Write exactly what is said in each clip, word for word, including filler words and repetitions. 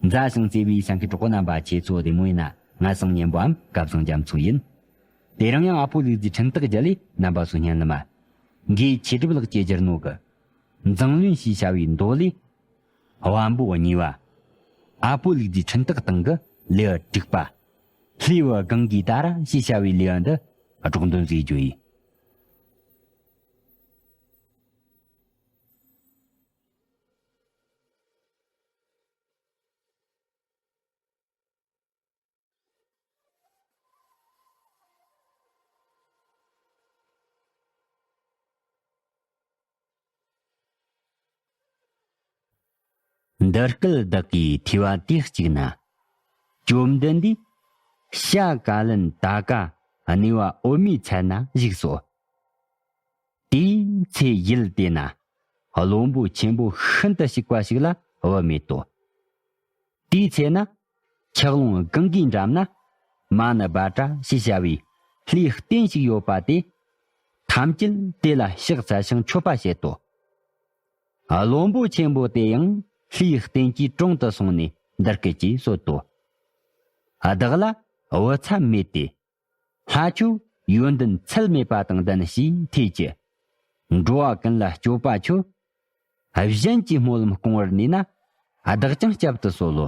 མཛའ་ཞིང་བརྩེ་བའི་ཞལ་མཁས་གྲོགས་པོ་རྣམ་པ། ཁྱེད་ཚོ་བདེ་མོ་ཡིན་ན། ང་སང་ཉན་པའམ་སྐབས་སང་རྒྱ་མཚོ་ཡིན། དེ་རིང་ཡང་ཨ་ཕོ་ལུག་རྫིའི་འཕྲིན་སྟེགས་བརྒྱུད་ལས་རྣམ་པ་ཚོ་སྙན་ལ་མ། འགའི་ཆེ་སྒྲུབ་ལགས་ཀྱིས་བསྒྱུར་ནོ་གི། མཛངས་བླུན་ཞེས་བྱ་བའི་མདོ་ལས། དབང་པོ་གཉིས་པ། ཨ་ཕོ་ལུག་རྫིའི་འཕྲིན་སྟེགས་སྟེང་གི་ལེའུ་དྲུག་པ། ལྷའི་བུ་གངྒཱའི་ཏཱ་ར་ཞེས་བྱ་བའི་ལེའུ་འདི་སྒྲོག་འདོན་མཛད་རྒྱུ་ཡིན། འདི་སྐད་བདག་གིས་ཐོས་པ་དུས་གཅིག་ན། བཅོམ་ལྡན་འདས། ཤ་ཀ་ལན་ད་ཀ་གནས་པ་འོད་མའི་ཚལ་ན་བཞུགས་སོ། དེའི་ཚེ་ཡུལ་དེ་ན་བློན་པོ་ཆེན་པོ་ཤིན་ཏུ་ཞིག་པ་ཞིག་ལ་བུ་མེད་དོ། དེའི་ཚེ་ན་ཆུ་ཀླུང་གངྒཱའི་འགྲམ་ན་མ་ཎི་བྷ་དྲ་ཞེས་བྱ་བའི་ལྷའི་རྟེན་ཞིག་ཡོད་པ་དེ། ཐམས་ཅད་དེ་ལ་ཕྱག་འཚལ་ཞིང་མཆོད་པ་བྱེད་དོ། བློན་པོ་ཆེན་པོ་དེ་ཡང་ལྷའི་རྟེན་གྱི་དྲུང་དུ་སོང་ནས་འདི་སྐད་ཅེས་གསོལ་ཏོ། བདག་ལ་བུ་ཚ་མེད་དེ། ལྷ་ཁྱོད་ཡོན་ཏན་ཚད་མེད་པ་དང་ལྡན་ཞེས་ཐོས་ཀྱི། འགྲོ་བ་ཀུན་ལ་སྤྱོད་པ་ཁྱོད། གཞན་གྱི་སྨོན་ལམ་སྐོང་བར་ནུས་ན། བདག་ཀྱང་བསྐྱབ་ཏུ་གསོལ་ལོ།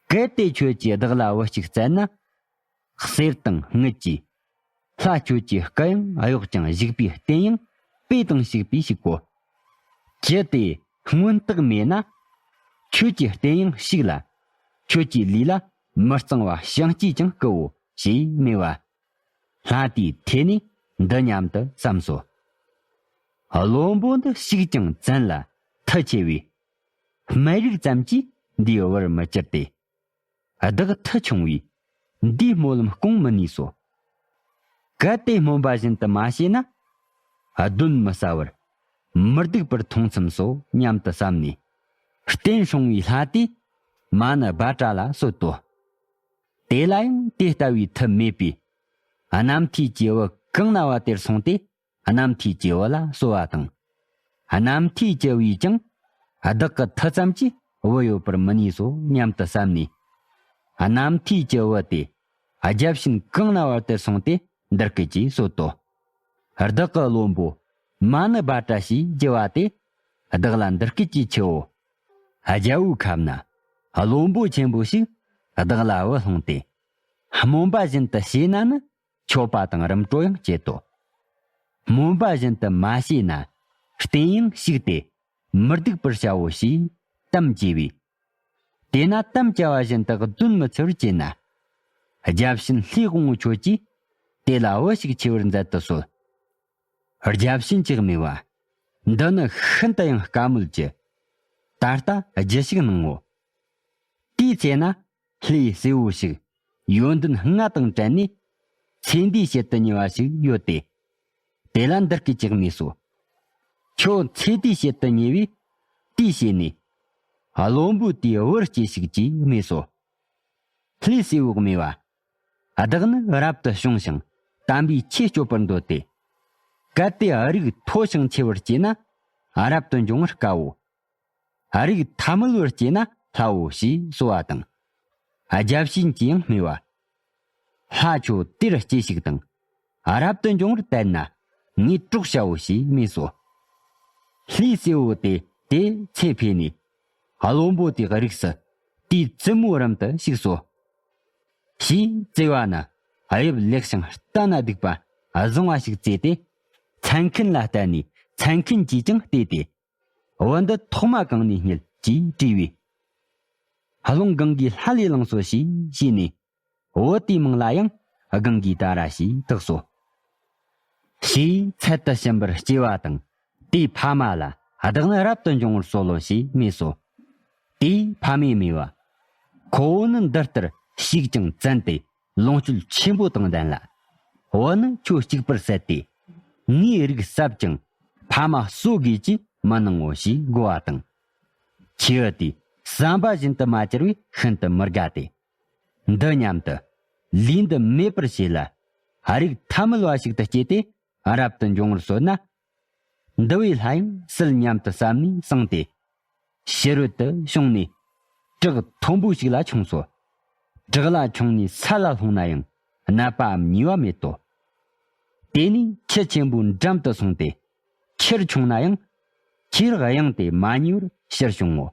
གལ་ཏེ་ཁྱོད་ཀྱིས་བདག་ལ་བུ་གཅིག་བཙལ་ན། གསེར་དང་དངུལ་གྱིས། ལྷ་ཁྱོད་ཀྱི་སྐུ་ཡང་གཡོགས་ཀྱང་བཞུགས་པའི་རྟེན་ཡང་དཔེ་དང་བྱུག་པས་བྱུག་གོ། ཅི་སྟེ་སྔོན་རྟགས་མེད་ན། ཁྱོད་ཀྱི་རྟེན་ཡང་བྱུག་ལ། ཁྱོད་ཀྱི་ལུས་ལ་མི་གཙང་བ་བཤང་གཅིས་ཀྱང་བསྐུའོ་ཞེས་སྨྲས་པ། ལྷ་དེའི་ཐད་ནས་འདི་སྙམ་དུ་བསམས་སོ། བློན་པོ་འདི་ཞིག་ཀྱང་བཙན་ལ་མཐུ་ཆེ་བས། སྨད་རིགས་ཙམ་གྱིས་འདིའི་བུར་མི་གྱུར་ཏེ། བདག་མཐུ་ཆུང་བས་འདིའི་སྨོན་ལམ་སྐོང་མི་ནུས་སོ། གལ་ཏེ་སྨོན་པ་བཞིན་དུ་མ་བྱས་ན། གདོན་མི་ཟ་བར་མི་སྡུག་པར་མཐོང་མཚམས་སོ་སྙམ་དུ་བསམས་ནས། རྟེན་སྲུང་བའི་ལྷ་དེས་མ་ཎི་བྷ་དྲ་ལ་གསོལ་ཏོ། དེ་ལ་ཡང་དེ་ལྟ་བུའི་མཐུ་མེད་པས། གནམ་ཐེའུ་གི་བུ་གང་ན་བ་དེར་སོང་སྟེ། གནམ་ཐེའུ་གི་བུ་ལ་གསོལ་བ་དང་། གནམ་ཐེའུ་གི་བུས་ཀྱང་བདག་གི་མཐུ་ཙམ་གྱིས་བུ་ཡོད་པར་མི་ནུས་སོ་སྙམ་དུ་བསམས་ནས། གནམ་ཐེའུ་གི་བུ་དེ་བརྒྱ་བྱིན་གང་ན་བར་དུ་སོང་སྟེ་འདི་སྐད་ཅེས་གསོལ་ཏོ། བདག་གི་བློན་པོ་མ་ཎི་བྷ་དྲ་ཞེས་བགྱི་བ་དེ་བདག་ལ་འདི་སྐད་ཅེས་མཆིའོ། རྒྱལ་པོའི་ཁབ་ན་བློན་པོ་ཆེན་པོ་ཞིག་བདག་ལ་བུ་སློང་སྟེ། སྨོན་པ་བཞིན་དུ་བྱས་ན་ནི། མཆོད་པ་དང་རིམ་གྲོ་ཡང་བྱེད་དོ། སྨོན་པ་བཞིན་དུ་མ་བྱས་ན་རྟེན་ཡང་བྱུགས་ཏེ་མི་སྡུག་པར་བྱའོ་ཞེས་དམ་བཅས་པས། དེས་ན་དམ་བཅའ་བ་བཞིན་དུ་གདོན་མི་འཚེ་བར་བྱས་ན། བརྒྱ་བྱིན་ལྷའི་དབང་པོ་ཁྱོད་ཀྱིས་དེ་ལ་བུ་ཞིག་ཆེ་བར་མཛད་དུ་གསོལ། བརྒྱ་བྱིན་གྱིས་སྨྲས་པ། འདི་ནི་ཤིན་ཏུ་ཡང་དཀའ་མོད་ཀྱི། ད་ལྟ་རྒྱུ་ཞིག་གནང་ངོ་། དེའི་ཚེ་ན་ལྷའི་སྲས་པོ་ཞིག་ཡོན་ཏན་ལྔ་དང་བྲལ་ནས་ཚེ་འདིའི་ཕྱིར་དུ་ཉེ་བ་ཞིག་ཡོད་དེ། དེ་ལ་འདི་སྐད་ཅེས་སྨྲས་སོ། ཁྱོད་ཚེ་འདིའི་ཕྱིར་དུ་ཉེ་བས་དེའི་ཕྱིར་ནས། བློན་པོ་དེའི་བུར་སྐྱེས་ཤིག་ཅེས་སྨྲས་སོ། ལྷའི་སྲས་པོ་སྨྲས་པ། བདག་ནི་རབ་ཏུ་བྱུང་ཞིང་དམ་པའི་ཆོས་སྤྱོད་པར་འདོད་དེ། གལ་ཏེ་རིགས་མཐོ་ཞིང་ཆེ་བར་སྐྱེས་ན་རབ་ཏུ་འབྱུང་བར་དཀའོ། རིགས་ཐ་མལ་བར་སྐྱེས་ན་སླའོ་ཞེས་གསོལ་བ་དང་། བརྒྱ་བྱིན་གྱིས་ཡང་སྨྲས་པ། ལྷ་ཁྱོད་དེར་སྐྱེས་ཤིག་དང་། རབ་ཏུ་འབྱུང་བར་གཏན་ན་ངས་གྲོགས་བྱའོ་ཞེས་སྨྲས་སོ། ལྷའི་སྲས་པོ་དེ་དེ་ཚེ་འཕོས་ནས་བློན་པོ་དེའི་རིགས་སུ་དེའི་བཙུན་མོ་རིམ་དུ་བྱུགས་སོ། ཞེས་བཙས་པ་ན་དབྱིབས་ལེགས་ཤིང་ལྟ་ན་སྡུག་པ་བཟང་བ་ཞིག་བཙས་ཏེ། མཚན་མཁན་ལ་གཏད་ནས་མཚན་མཁན་གྱིས་ཀྱང་བལྟས་ཏེ། བུ་འདི་ཐོག་མ་གང་ནས་རྙེད་ཅེས་དྲིས་པས། ཀླུང་གངྒཱའི་ལྷ་ལས་བླངས་སོ་ཞེས་བྱས་ནས། བུ་དེའི་མིང་ལ་ཡང་གངྒཱའི་ཏཱ་ར་ཞེས་བཏགས་སོ། ཞེས་ཚལ་དུ་ཕྱིན་པར་སྐྱེས་པ་དང་དེའི་ཕ་མ་ལ་བདག་ནི་རབ་ཏུ་འབྱུང་བར་གསོལ་ལོ་ཞེས་སྨྲས་སོ། དེའི་ཕ་མས་སྨྲས་པ། ཁོ་བོ་ནི་འདི་ལྟར་ཞིག་ཀྱང་བཙན་ཏེ་ལོངས་སྤྱོད་ཆེན་པོ་དང་ལྡན་ལ། བུ་ནི་ཁྱོད་གཅིག་པུར་བསད་དེ། ངའི་རིགས་ཟབ་ཅིང་ཕ་མ་གསོ་དགོས་ཀྱིས་མི་གནང་ངོ་ཞེས་བསྒོ་བ་དང་། ཁྱེའུ་དེ་བསམ་པ་བཞིན་དུ་མ་གྱུར་བས་ཤིན་ཏུ་མི་དགའ་སྟེ། འདི་སྙམ་དུ། ལས་འདི་མེད་པར་བྱས་ལ། རིགས་ཐ་མལ་བ་ཞིག་ཏུ་སྐྱེས་ཏེ་རབ་ཏུ་འབྱུང་བར་གསོལ་ན། འདི་བས་ལྷ་ཡང་སྲིད་སྙམ་དུ་བསམས་ནས་གསངས་ཏེ། ཕྱི་རོལ་དུ་བྱུང་ནས། བྲག་མཐོན་པོ་ཞིག་ལ་མཆོངས་སོ། བྲག་ལ་མཆོངས་ནས་ས་ལ་ལྷུང་ན་ཡང་ནད་པའམ་ཉེས་པ་མེད་དོ། དེ་ནས་ཆུ་ཆེན་པོའི་འགྲམ་དུ་སོང་སྟེ། ཆུར་མཆོངས་ན་ཡང་། ཆུའི་རགས་གཡེངས་ཏེ་མ་ཉེ་བར་ཕྱིར་བྱུང་ངོ་།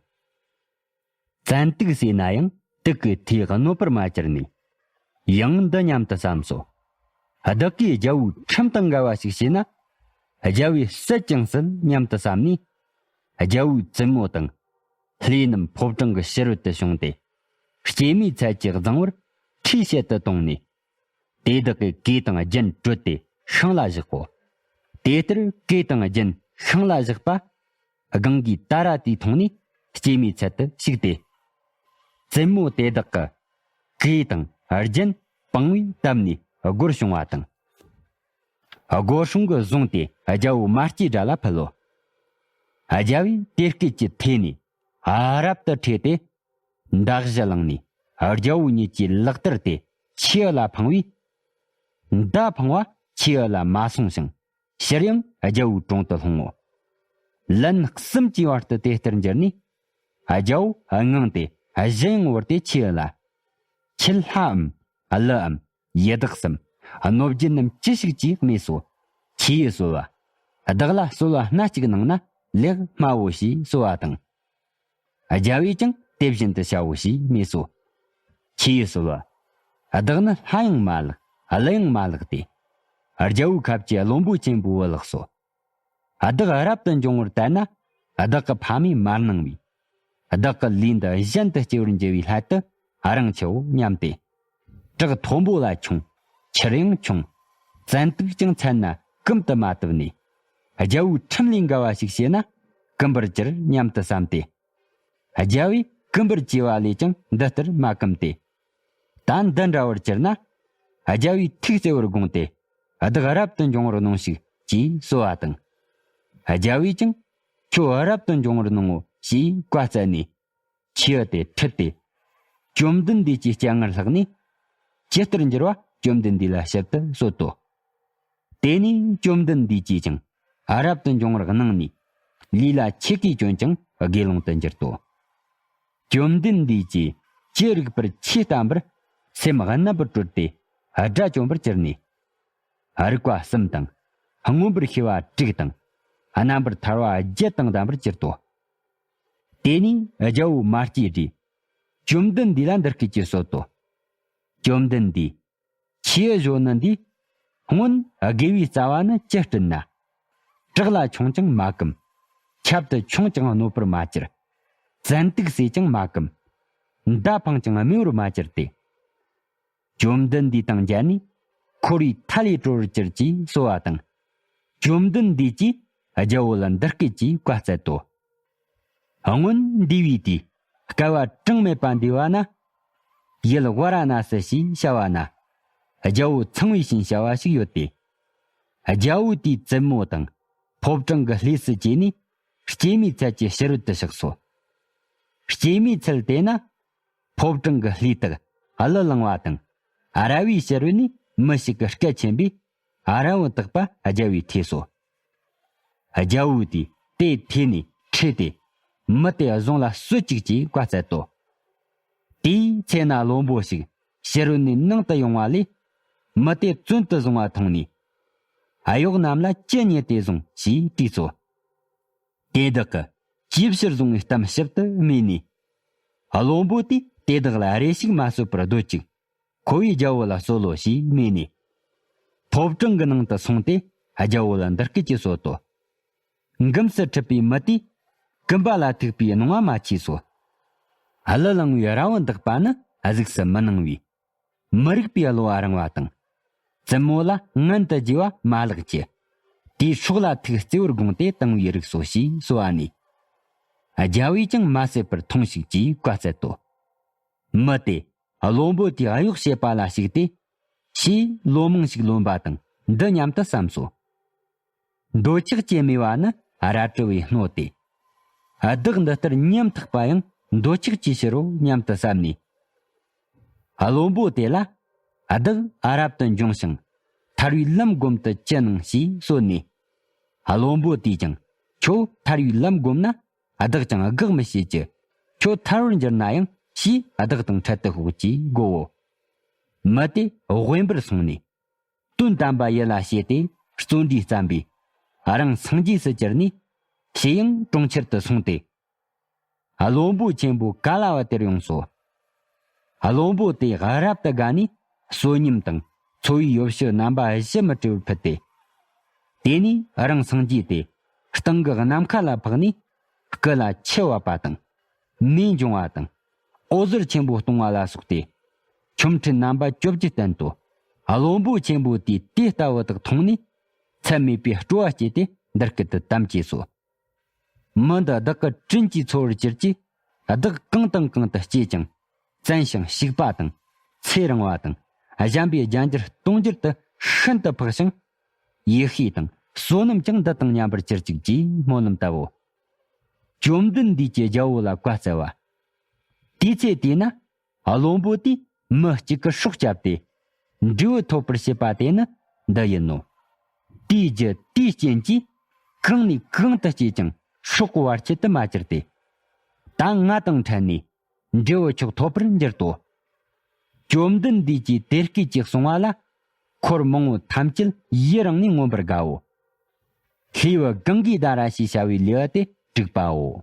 བཙན་དུག་ཟོས་ན་ཡང་དུག་གི་ཐོས་གནོད་པར་མ་གྱུར་ནས། ཡང་འདི་སྙམ་དུ་བསམས་སོ། བདག་གིས་རྒྱལ་པོའི་ཁྲིམས་དང་འགལ་བ་ཞིག་བྱས་ན། རྒྱལ་པོས་བསད་ཀྱང་སྲིད་སྙམ་དུ་བསམས་ནས། རྒྱལ་པོའི་བཙུན་མོ་དང་། ལྷས་རྣམས་ཕོ་བྲང་གི་ཕྱི་རོལ་དུ་བྱུང་སྟེ། སྐྱེད་མོས་ཚལ་གྱི་གཙང་བོར་ཁྲིའི་ཞལ་དུ་དོང་ནས། དེ་དག་གིས་གོས་དང་རྒྱན་བཀྲོལ་ཏེ་ཤིང་ལ་བཞག་གོ། དེ་ལྟར་གོས་དང་རྒྱན་ཤིང་ལ་བཞག་པ། སྒང་གི་ཏཱ་ར་ཏིའི་མཐོང་ནས་སྐྱེད་མོས་ཚལ་དུ་ཞུགས་ཏེ། བཙུན་མོ་དེ་དག་གི་གོས་དང་རྒྱན་སྤང་བས་བཏབ་ནས་སྒོར་བྱུང་བ་དང་། སྒོ་སྲུང་གིས་བཟུང་སྟེ་རྒྱལ་པོ་མ་སྐྱེས་དགྲ་ལ་ཕུལ་ལོ། རྒྱལ་པོས་དེ་སྐད་ཀྱིས་ཐོས་ནས་རབ་ཏུ་ཁྲོས་ཏེ། མདའ་གཞུ་བླངས་ནས་རྒྱལ་པོ་ཉིད་ཀྱི་ལག་དར་དེ་ཆུའི་འོག་ལ་འཕངས་པས། མདའ་འཕངས་པ་ཆུའི་འོག་ལ་མ་སོང་ཞིང་། ཕྱིར་ཡང་རྒྱལ་པོའི་དྲུང་དུ་ལྷུང་ངོ་། ལན་གསུམ་གྱི་བར་དུ་དེ་ལྟར་འགྱུར་ནས། རྒྱལ་པོ་དངངས་ཏེ་གཞུ་ཡང་བོར་ཏེ་ཆུའི་འོག་ལ། ཁྱི་ལྷའམ་ཀླུའམ་ཡི་དྭགས་སམ་གནོད་སྦྱིན་རྣམས་ཅི་ཞིག་གིས་སྨྲས་སོ། ཆུ་ཡིས་གསོལ་བ། བདག་ལ་གསོལ་བ་སྣ་གཅིག་གནང་ན་ལེགས་སྨྲའོ་ཞེས་གསོལ་བ་དང་། རྒྱལ་པོས་ཀྱང་དེ་བཞིན་དུ་བྱའོ་ཞེས་སྨྲས་སོ། ཆུ་ཡིས་གསོལ་བ། བདག་ནི་ལྷ་ཡང་མ་ལགས་ཀླུ་ཡང་མ་ལགས་ཏེ། རྒྱལ་པོའི་ཁབ་ཀྱི་བློན་པོ་ཆེན་པོའི་བུ་ལགས་སོ། བདག་རབ་ཏུ་འབྱུང་བར་དད་ན། བདག་གི་ཕ་མས་མ་གནང་བའི། བདག་གི་ལུས་འདི་གཞན་དུ་སྐྱེ་བར་འགྱུར་བའི་སླད་དུ་རིང་ཆེའོ་སྙམ་སྟེ། བྲག་མཐོན་པོ་ལ་མཆོངས། ཆུར་ཡང་མཆོངས། བཙན་དུག་ཀྱང་འཚལ་ན་ཀུན་ཏུ་མ་བཏུབ་ནས། རྒྱལ་པོའི་ཁྲིམས་ལས་འགལ་བ་ཞིག་བྱས་ན་ཀུན་པར་གྱུར་སྙམ་དུ་བསམས་ཏེ། རྒྱལ་པོས་ཀུན་པར་བྱས་པ་ལས་ཀྱང་འདི་ལྟར་མ་ཀུམ་སྟེ། ད་འདི་འདྲ་བར་གྱུར་ན། རྒྱལ་པོའི་ཐུགས་བརྩེ་བར་དགོངས་ཏེ། བདག་རབ་ཏུ་འབྱུང་བར་གནང་ཞིག་ཅེས་གསོལ་བ་དང་། རྒྱལ་པོས་ཀྱང་ཁྱོད་རབ་ཏུ་འབྱུང་བར་གནང་ངོ་ཞེས་བཀའ་སྩལ་ནས། ཆུ་དེ་ཁྲིད་དེ། བཅོམ་ལྡན་འདས་ཀྱི་སྤྱན་སྔར་ལྷགས་ནས། ཇི་ལྟར་འགྱུར་བ་བཅོམ་ལྡན་འདས་ལ་ཞིབ་ཏུ་གསོལ་ཏོ། དེ་ནས་བཅོམ་ལྡན་འདས་ཀྱིས་ཀྱང་རབ་ཏུ་འབྱུང་བར་གནང་ནས། ལུས་ལ་ཆུ་གིས་བྱོན་ཀྱང་དགེ་སློང་དུ་འགྱུར་ཏོ། བཅོམ་ལྡན་འདས་ཀྱིས་ཅི་རིགས་པར་ཆོས་བསྟན་པར་སེམས་རྣམ་པར་གྲོལ་ཏེ་དགྲ་བཅོམ་པར་གྱུར་ནས། རིག་པ་གསུམ་དང་། མངོན་པར་ཤེས་པ་དྲུག་དང་། རྣམ་པར་ཐར་པ་བརྒྱད་དང་ལྡན་པར་གྱུར་ཏོ། དེ་ནས་རྒྱལ་པོ་མ་སྐྱེས་དགྲས་བཅོམ་ལྡན་འདས་ལ་འདི་སྐད་ཅེས་གསོལ་ཏོ། བཅོམ་ལྡན་འདས། ཆོས་གཞོན་ནུ་འདིས། སྔོན་དགེ་བའི་རྩ་བ་ནི་ཅི་བསྐྲུན་ན། བྲག་ལ་མཆོངས་ཀྱང་མ་ཀུམ། ཆབ་ཏུ་མཆོངས་ཀྱང་གནོད་པར་མ་གྱུར། བཙན་དུག་ཟོས་ཀྱང་མ་ཀུམ། མདའ་འཕངས་ཀྱང་རྨས་པར་མ་གྱུར་ཏེ། བཅོམ་ལྡན་འདས་དང་མཇལ་ནས་འཁོར་བའི་མཐའ་ལས་གྲོལ་བར་གྱུར་ཅེས་གསོལ་བ་དང་། བཅོམ་ལྡན་འདས་ཀྱིས་རྒྱལ་པོ་ལ་འདི་སྐད་ཅེས་བཀའ་སྩལ་ཏོ། སྔོན་འདས་པའི་དུས་བསྐལ་པ་གྲངས་མེད་པ་འདས་པ་ན། ཡུལ་ཝཱ་ར་ཎ་སི་ཞེས་བྱ་བ་ན། རྒྱལ་པོ་ཚངས་པའི་བྱིན་བྱ་བ་ཞིག་ཡོད་དེ། རྒྱལ་པོ་དེའི་བཙུན་མོ་དང་ཕོ་བྲང་གི་ལྷས་སུ་གྱེས་ནས་སྐྱེད་མོས་ཚལ་གྱི་ཕྱི་རོལ་དུ་གཤེགས་སོ། སྐྱེད་མོས་ཚལ་དེ་ན། ཕོ་བྲང་གི་ལྷས་དག་གླུ་བླངས་པ་དང་། ར་བའི་ཕྱི་རོལ་ནས་མི་ཞིག་གི་སྐད་ཆེན་པོས་ར་བ་བཏགས་པ་རྒྱལ་པོས་ཐོས་སོ། རྒྱལ་པོ་དེས་དེ་ཐོས་ནས་ཁྲོས་ཏེ། མི་དེ་བཟུང་ལ་གསོད་ཅིག་ཅེས་བཀའ་སྩལ་ཏོ། དེའི་ཚེ་ན་བློན་པོ་ཞིག་ཕྱི་རོལ་ནས་ནང་དུ་ཡོང་བ་ལས། མི་དེ་བཙོན་དུ་བཟུང་བ་མཐོང་ནས། གཡོག་རྣམས་ལ་ཅི་ཉེས་ཏེ་བཟུང་ཞེས་དྲིས་སོ། དེ་དག་གིས་ཅིའི་ཕྱིར་བཟུང་བའི་གཏམ་ཞིབ་ཏུ་སྨྲས་ནས། བློན་པོ་དེས་དེ་དག་ལ་རེ་ཞིག་མ་གསོད་པར་སྡོད་ཅིག། ཁོ་བོས་རྒྱལ་པོ་ལ་གསོལ་ལོ་ཞེས་སྨྲས་ནས། ཕོ་བྲང་གི་ནང་དུ་སོང་སྟེ་རྒྱལ་པོ་ལ་འདི་སྐད་ཅེས་གསོལ་ཏོ། འགུམས་སུ་ཁྲིད་པའི་མི་དེས་ཀུམ་པ་ལ་ཐུག་པའི་གནང་བ་མ་མཆིས་སོ། གླུ་བླངས་པའི་ར་བ་འདེགས་པ་ནི་གཟུགས་སུ་མི་སྣང་བས། མི་རིགས་པའི་བློ་བ་རིང་བ་དང་། བཙུན་མོ་ལ་ངན་དུ་བགྱི་བ་མ་ལགས་ཀྱི། དེའི་སྲོག་ལ་ཐུག་བརྩེ་བར་དགོངས་ཏེ་བཏང་བའི་རིགས་སོ་ཞེས་གསོལ་བ་ནས། རྒྱལ་པོས་ཀྱང་མ་བསད་པར་ཐོང་ཞིག་ཅེས་བཀའ་སྩལ་ཏོ། མི་དེ་བློན་པོ་དེའི་གཡོག་བྱེད་པ་ལ་ཞུགས་ཏེ། ཆེས་ལོ་མང་ཞིག་ལོན་པ་དང་འདི་སྙམ་དུ་བསམས་སོ། འདོད་ཆགས་ཀྱིས་རྨས་པ་ནི་རལ་གྲི་བའི་སྣོད་དེ། བདག་འདི་ལྟར་ཉམ་ཐག་པ་ཡང་འདོད་ཆགས་ཀྱི་ཕྱིར་རོ་སྙམ་དུ་བསམས་ནས། བློན་པོ་དེ་ལ། བདག་རབ་ཏུ་འབྱུང་ཞིང་ཐར་བའི་ལམ་བསྒོམ་དུ་ཅི་གནང་ཞེས་གསོལ་ནས། བློན་པོ་དེས་ཀྱང་ཁྱོད་ཐར་བའི་ལམ་བསྒོམ་ན། བདག་ཀྱང་དགག་མི་བྱེད་ཀྱི། ཁྱོད་ཐར་བར་འགྱུར་ན་ཡང་ ཅེས་བདག་དང་འཕྲལ་དུ་ཤོག་ཅེས་བསྒོའོ། མི་དེ་དབེན་པར་སོང་ནས། དོན་དམ་པ་ཡིད་ལ་བྱས་ཏེ་བརྩོན་འགྲུས་བརྩམས་པས། རང་སངས་རྒྱས་སུ་གྱུར་ནས། ཞེ་ཡང་གྲོང་ཁྱེར་དུ་སོང་སྟེ། བློན་པོ་ཆེན་པོ་ག་ལ་བ་དེར་ཡོངས་སོ། བློན་པོ་དེ་རབ་ཏུ་དགའ་ནས་བསོད་སྙོམས་དང་འཚོ་བའི་ཡོ་བྱད་རྣམ་པ་བཞི་མི་བྲི་བར་ཕུལ་ཏེ། དེ་ནས་རང་སངས་རྒྱས་ཏེ་སྟེང་གི་ནམ་མཁའ་ལ་འཕགས་ནས། སྐུ་ལ་ཆུ་བབས་པ་དང་། མེ་འབྱུང་བ་དང་། འོད་ཟེར་ཆེན་པོ་གཏོང་བ་ལ་སོགས་ཏེ། ཆོ་འཕྲུལ་རྣམ་པ་བཅོ་བརྒྱད་བསྟན་ཏོ། བློན་པོ་ཆེན་པོ་དེས་དེ་ལྟ་བུ་དག་མཐོང་ནས། ཚད་མེད་པའི་སྤྲོ་བ་སྐྱེས་ཏེ་འདི་སྐད་དུ་དམ་བཅས་སོ། མི་འདི་བདག་གི་དྲིན་གྱིས་འཚོ་བར་གྱུར་ཅིག། བདག་གང་དང་གང་དུ་སྐྱེས་ཀྱང་། བཙན་ཞིང་ཞིག་པ་དང་། ཚེ་རིང་བ་དང་། གཞན་པའི་རྒྱལ་འགྱུར་གཏོང་རྒྱུར་དུ་ཤིན་ཏུ་འཕགས་ཤིང་། ཡེ་ཤེས་དང་བསོད་ནམས་ཀྱང་འདི་དང་མཉམ་པར་གྱུར་ཅིག་ཅེས་སྨོན་ལམ་བཏབ་བོ། བཅོམ་ལྡན་འདས་ཀྱིས་རྒྱལ་པོ་ལ་བཀའ་སྩལ་བ། དུས་ཚེ་དེས་ན། བློན་པོ་དེས་མི་གཅིག་གི་སྲོག་བསྐྱབས་ཏེ། འབྲས་བུ་ཐོབ་པར་བྱེད་པ་དེ་ནི་འདི་ཡིན་ནོ། དེའི་རྒྱུ་དེའི་རྐྱེན་གྱིས། གང་ནས་གང་དུ་སྐྱེས་ཀྱང་སྲོག་གི་བར་ཆད་དུ་མ་གྱུར་ཏེ། ད་ང་དང་འཕྲད་ནས་འབྲས་བུ་མཆོག་ཐོབ་པར་འགྱུར་ཏོ། བཅོམ་ལྡན་འདས་ཀྱིས་དེ་སྐད་ཅེས་གསུང་བ་ལ། འཁོར་མང་པོ་ཐམས་ཅད་ཡི་རངས་ནས་མངོན་པར་དགའ་འོ། ལྷའི་བུ་གངྒཱའི་ད་ར་ཞེས་བྱ་བའི་ལེའུ་སྟེ་དྲུག་པའོ།